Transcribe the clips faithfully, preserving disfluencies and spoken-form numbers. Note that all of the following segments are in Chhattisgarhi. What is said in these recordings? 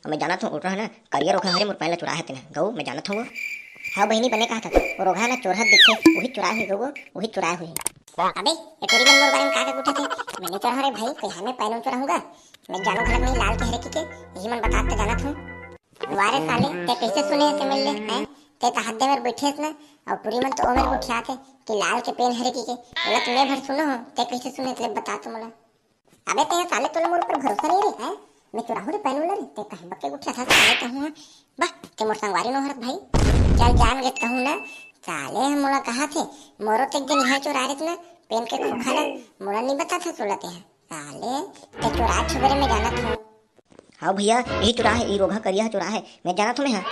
मैं जानत हूँ, ओ रोगहा ना करिया रोगहा हरे, मोर पैन ला चुराए हे तेन ह। गऊ, मैं जानत हूँ वो। हाँ बहिनी, बने कहा था, वो रोगहा ना चोरहा दिखथे, वही चुराए होही गऊ, वही चुराए होही। अबे, ये टूरी मन मोर बारे में का का गुठा थे? मैं नहीं चोरहा रे भाई, कोई हमें पैन चुराहूँगा? मैं जानू घलक नहीं लाल के हरे की के, यही मन बतात तो जानत हूँ। वारे साले, ते कैसे सुने हे ते मिल ले, हैं? ते तो हद्दे में बैठे ना, और टूरी मन तो ओमेर गुठिया थे कि लाल के पेन हरे की के, बोला तो मैं भर सुनो हो, ते कैसे सुने, ते बता तो मोला। अबे ते साले, तोला मोर ऊपर भरोसा नहीं रे, हैं? मैं चुराहूँ रे पैन वाला रे, ते कहीं बक्के गुठिया था साले कहूँ, हाँ? बा, ते मोर संगवारी नो हरत भाई, चल जान गे कहूँ ना, साले हम मोला कहा थे, मोरो ते एक दिन यहाँ चुरा रहे ना, पेन के खोखा ला, मोला नहीं बता था तोला ते, हाँ? साले, ते चुरा छुबे रे, मैं जानत हूँ। हाँ भैया, यही चुरा है, ई रोगहा करिया ह चुरा है, मैं जानत हूँ मैं, हाँ।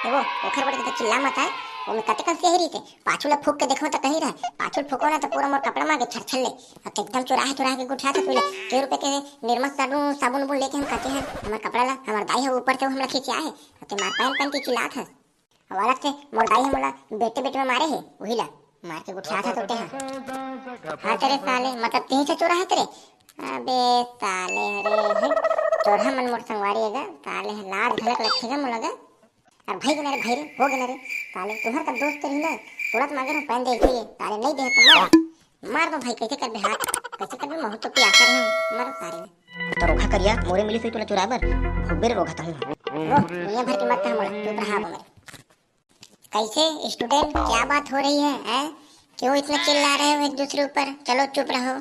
देखो, ओखर बड़े तो चिल्ला मत आए, वो में कते कन सियाही रहिथे, पाछू ला फूक के देखो तो कहीं रहे, पाछू ला फूको ना तो पूरा मोर कपड़ा मार के छरछर ले। अब तो एकदम चुराहे चुराहे के गुठिया था तू ले, के रुपए के निरमा साबुन साबुन बुन लेके हम कहते हैं, हमार कपड़ा ला, हमार दाई है ऊपर से वो हमला खींचे आए, अब ते मार पैन पैन के चिल्लात हस। अब अलग से मोर दाई है मोला बेटे बेटे में मारे है, वही ला मार के गुठिया था तोते हैं। हाँ तेरे साले, मतलब तीन से चोरा है तेरे। अबे साले, अरे है, चोरहा मन मोर संगवारी है गा, साले है लाज घलक लगथे गा मोला गा। अरे भाई गे ना रे, भाई रे, हो गे ना रे। साले, तुम्हर का दोस्त रही ना, तुरंत मांगे रहूं, पैन दे दे। साले, नहीं दे तो मार, मार दो भाई, कैसे करबे हाथ, कैसे करबे, महू तो पियासा रहे हूँ, मारो सारे ने। तो रोगहा करिया, मोरे मिली सही तोला चुराए बर, भोबे रे रोगहा तहूँ। वो, दुनिया भर की मत कहा मोला, चुप रहा अब मेरे। कैसे स्टूडेंट, क्या बात हो रही है, हैं? क्यों इतना चिल्ला रहे हो एक दूसरे ऊपर? चलो चुप रहो।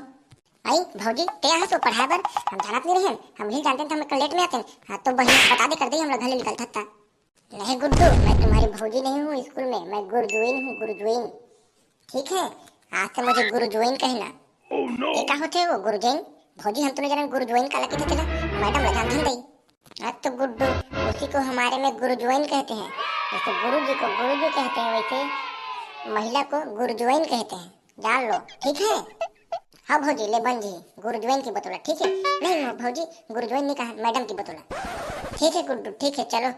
आई भौजी, ते यहाँ से पढ़ाए बर, हम जानत नहीं रहे, हम ही जानते थे, हम कल लेट में आते हैं। हाँ तो बहिनी बता दे कर दी, हम लोग घर ले निकल सकता। नहीं गुड्डू, मैं तुम्हारी भौजी नहीं हूँ स्कूल में, मैं गुरुजोइन हूँ, गुरुजोइन। ठीक है, आज से मुझे गुरुजोइन कहना। ये का होते वो गुरुजोइन? भौजी हम तूने जाना गुरुजोइन काला किथे तेला, मैडम ला जान धन दई। हाँ तो गुड्डू, उसी को हमारे में गुरुजोइन कहते हैं। जैसे गुरु जी को गुरुजी कहते हैं, वैसे महिला को गुरुजोइन कहते हैं, जान लो, ठीक है? हाँ भौजी, ले बन जी, गुरुजोइन की बतौला, ठीक है? नहीं भौजी, गुरुजोइन नहीं कहा, मैडम की बतौला। ठीक है गुड्डू, ठीक है, चलो,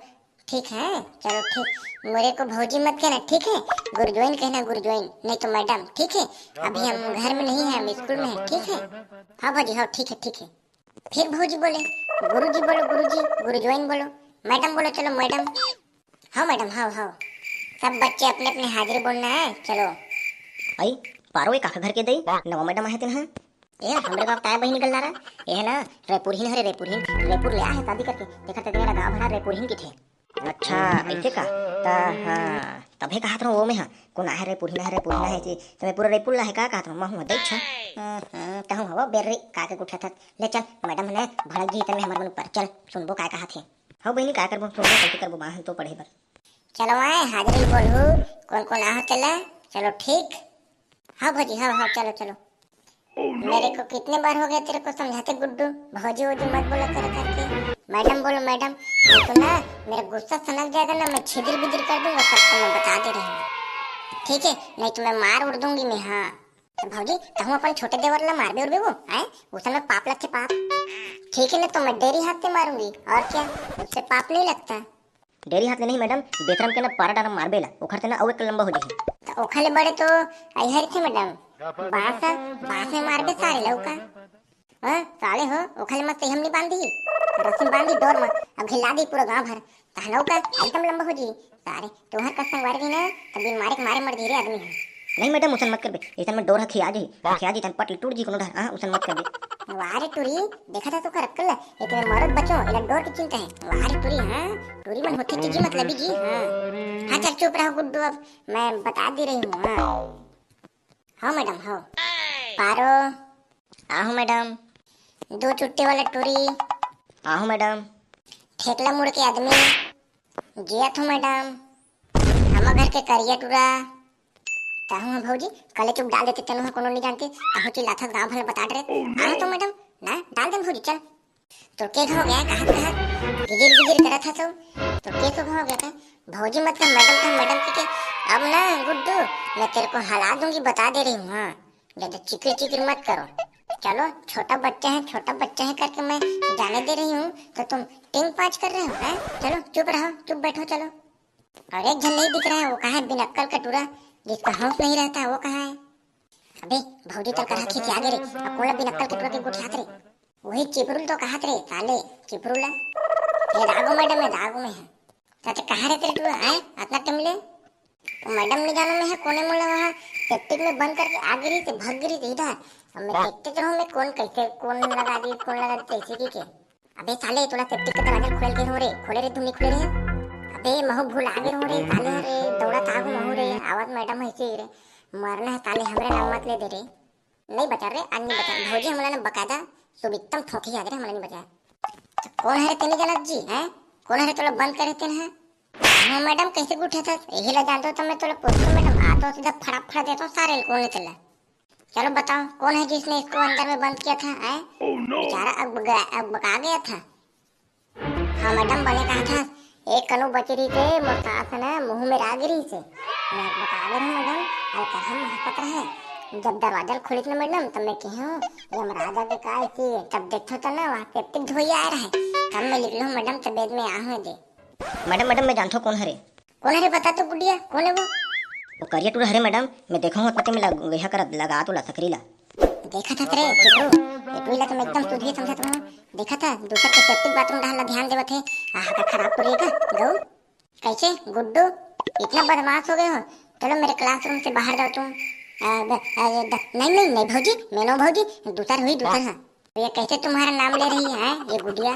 ठीक है, चलो ठीक। मेरे को भौजी मत कहना, ठीक है? गुरुजोइन कहना, गुरुजोइन, नहीं तो मैडम, ठीक है? अभी हम घर में नहीं है, हम स्कूल में है, ठीक है? हाँ भौजी, हाँ, ठीक है, ठीक है। फिर भौजी बोले, गुरुजी बोलो गुरुजी, गुरुजोइन बोलो, मैडम बोलो, चलो मैडम। हाँ मैडम, हाँ हाँ, सब बच्चे अपने अपने हाजिरी बोलना है, चलो। आई, पारो, ये काका घर के दई, नवा मैडम आहे तेन ह। ए, हमरे गाँव काय बहिनी गल्ला रहा? ये है ना, रयपुरहिन हरे, रयपुरहिन, रयपुर ले आहे शादी करके, देखा ते तेरा गाँव भरा रयपुरहिन की थे। अच्छा, ऐसे का? ता, हाँ, तभे कहा था वो में, हाँ, कोन आहे रयपुरहिन, आहे रयपुरहिन, आहे जी, तुम्हें पूरा रयपुर ला है का कहा था, महू दे छा। हम्म, हम्म, कहूँ हवा बेर्री, का के गुठा था, ले चल, मैडम ने भड़क जी तने हमर मन ऊपर, चल, सुनबो काय कहा थे। हाँ बहिनी, काय करबो, सुनबो, कैसे करबो, बाहन तो पढ़े बर। चलो आए, हाजिरी बोलहू, कोन कोन आहो तेला, चलो ठीक। हाँ भौजी, हाँ, हाँ, चलो, चलो। मेरे को कितने बार हो गया तेरे को समझाते गुड्डू, भौजी वोजी मत बोला कर करके। मैडम बोलो मैडम, नहीं तो ना मेरा गुस्सा सनक जाएगा ना, मैं छिदिर बिदिर कर दूंगा सबको, मैं बता दे रही हूँ। ठीक है, नहीं तो मैं मार उड़ दूंगी मैं, हाँ। तो भौजी, तहूँ अपन छोटे देवर ला मारबे उड़बे वो, हैं? उसन में पाप लगथे पाप। ठीक है ना, तो मैं डेरी हाथ से मारूंगी, और क्या? उससे पाप नहीं लगता। डेरी हाथ ले नहीं मैडम, बेतरम के ना पारा डारा मारबे ला, ओखर से ना अउ एक लंबा हो जाही। तो ओखर ले बड़े तो अइहर थे मैडम, बांस, बांस में मारबे सारे लौका। हाँ, साले हो, ओखर ले मस्त हम नहीं बांधी, रस्सी में बांधी डोर में, अब घिला दी पूरा गांव भर, तहन लौका एकदम लंबा हो जी। सारे, तुहर का संगवारी रही ना, तब बिन मारे के मारे मर धीरे आदमी है। नहीं मैडम, उसन मत करबे, इसन में डोर ह खिया जी, खिया जी, तन पट ले टूट जी कोनो डर, हाँ, उसन मत करबे। वाह रे टूरी, देखा था तो कर अक्कल, ये तेरे मरद बचो, इला डोर की चिंता है। वाह रे टूरी, हाँ, टूरी मन होती चीजी मतलबी जी, हाँ। हाँ चल चुप रहो गुड्डू, अब मैं बता दे रही हूँ, हाँ। हाँ मैडम, हाँ। पारो। आहो मैडम। दो चुट्टी वाला टूरी। आहो मैडम। ठेकला मुड़ के आदमी। जिया थो मैडम। हम घर के करिया टूरा। ताहू हाँ भौजी, कले चुप डाल देते तेनू हाँ कोनो नहीं जानते, ताहू चिल्लाथस गाँव भर में बता डरे। आहो तो मैडम, ना, डाल दे भौजी, चल। तो के हो गया, कहाँ, कहाँ? गिजिर गिजिर करा था तो, तो के हो गया था? भौजी मत कह, मैडम कह, मैडम की के। अब ना गुड्डू, मैं तेरे को हला दूंगी, बता दे रही हूँ, हाँ। ज्यादा चिकिर चिकिर मत करो। चलो, छोटा बच्चा है, छोटा बच्चा है करके मैं जाने दे रही हूँ, तो तुम टिंग पाँच कर रहे हो, हैं? चलो, चुप रहो, चुप बैठो, चलो। और एक झन नहीं दिख रहा है, वो कहाँ है, बिनक्कल का टूरा, जिसका होश नहीं रहता, वो कहाँ है? अबे, भौजी तन करा खींच आगे रे, अब कोला बिनक्कल के टूरा के गुठियात रे। वही चिपरुल तो कहत रे, साले, चिपरुल। ये दागो मैडम, ये दागो में है। चाचा, कहाँ रहते रे तू, हैं? अतना टाइम ले? तो मैडम नहीं जानो मैं है, कोने मोला वहाँ सेप्टिक में बंद करके आ गिरी से, भग गिरी से इधर। अब मैं देखते तो रहूँ मैं, कौन कैसे, कौन लगा दी, कौन लगा दी, ऐसे की के। अबे साले, तोला सेप्टिक के दरवाजा खोल के हो रे, खोले रे, तुम नहीं खोले रे। अबे महू भूल आ गए हो रे, साले रे, दौड़ा था वो महू रे, आवाज मैडम है इसी रे। मरना है साले, हमरे नाम मत ले दे रे। नहीं बचा रे, आज नहीं बचा। भौजी हमला ने बकायदा सुबिकतम ठोकी आज रे, हमला नहीं बचा। कौन है रे तेनी जनक जी, हैं? कौन है रे तोला बंद करे तेन है? हाँ मैडम, कैसे उठे था? यही ला जानता हूँ तो मैं तोला पूछता हूँ मैडम, आ तो सीधा फड़ा फड़ा देता हूँ सारे कौन है तेला। चलो बताओ, कौन है जिसने इसको अंदर में बंद किया था, हैं? बेचारा अब बका, अब बका गया था। हाँ मैडम, बने कहा था, एक कनु बची रही थे, मोर सास ने मुंह में राग रही से। मैं बता दे रहा हूँ मैडम, और कहा महकत रहे। जब दरवाजा खोली थी ना मैडम, तब मैं कही हूँ, यमराज आगे का ऐसी, तब देखो तो ना, वहाँ सेप्टिक धोई आ रहा है। तब मैं निकलूँ मैडम, तब बेद में आ हूँ दे। मैडम, मैडम, मैं जानता हूँ कौन हरे। कौन हरे बता तो गुडिया, कौन है वो? वो करिया टूरा हरे मैडम, मैं देखा हूँ पति में लग, गया कर लगा तो ला सकरी ला। देखा था तेरे चिकरू, ये टूरी ला तो मैं एकदम सुधरी समझा तुम्हें। देखा था, दूसर के सेप्टिक बाथरूम डाल ला ध्यान देवत है। आह, का खराब टूरी का, गऊ। कैसे गुड्डू, इतना बदमाश हो गए हो? चलो मेरे क्लासरूम से बाहर जाओ तुम। आ, ब, आ, ये द, नहीं, नहीं, नहीं भौजी, मैं नो भौजी, दूसर हुई, दूसर है। तो ये कैसे तुम्हारा नाम ले रही है ये गुडिया?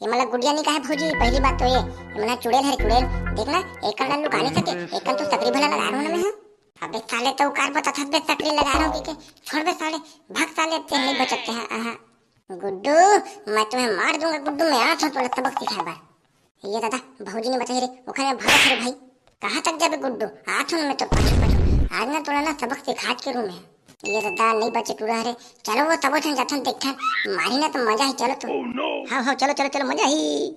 ये मतलब गुडिया नहीं कहा भौजी, पहली बात तो ये, ये मतलब चुड़ैल है चुड़ैल। देखना, एक कन लुका नहीं सके, एक कन तो सकरी भला लगा रहा हूँ ना मैं, हाँ? अबे साले, तो कार बता था बे, सकरी लगा रहा हूँ कि के? छोड़ बे साले, भाग साले, अब तेरे नहीं बचते हैं, आहा। गुड्डू, मैं तुम्हें मार दूंगा गुड्डू, मैं आ था तोला सबक सिखाए बार। ये दादा, भौजी ने बचाई रे, ओखने भागत रे भाई। कहाँ तक जाबे गुड्डू? आ थो ना मैं तो पाछू पाछू। आज ना तोला ना सबक सिखात के रूम है। ये दादा, नहीं बचे टूरा रे। चलो वो तबो थन जाथन देखथन, मारी ना तो मजा ही, चलो तुम। हाँ, हाँ, चलो, चलो, चलो, मजा ही।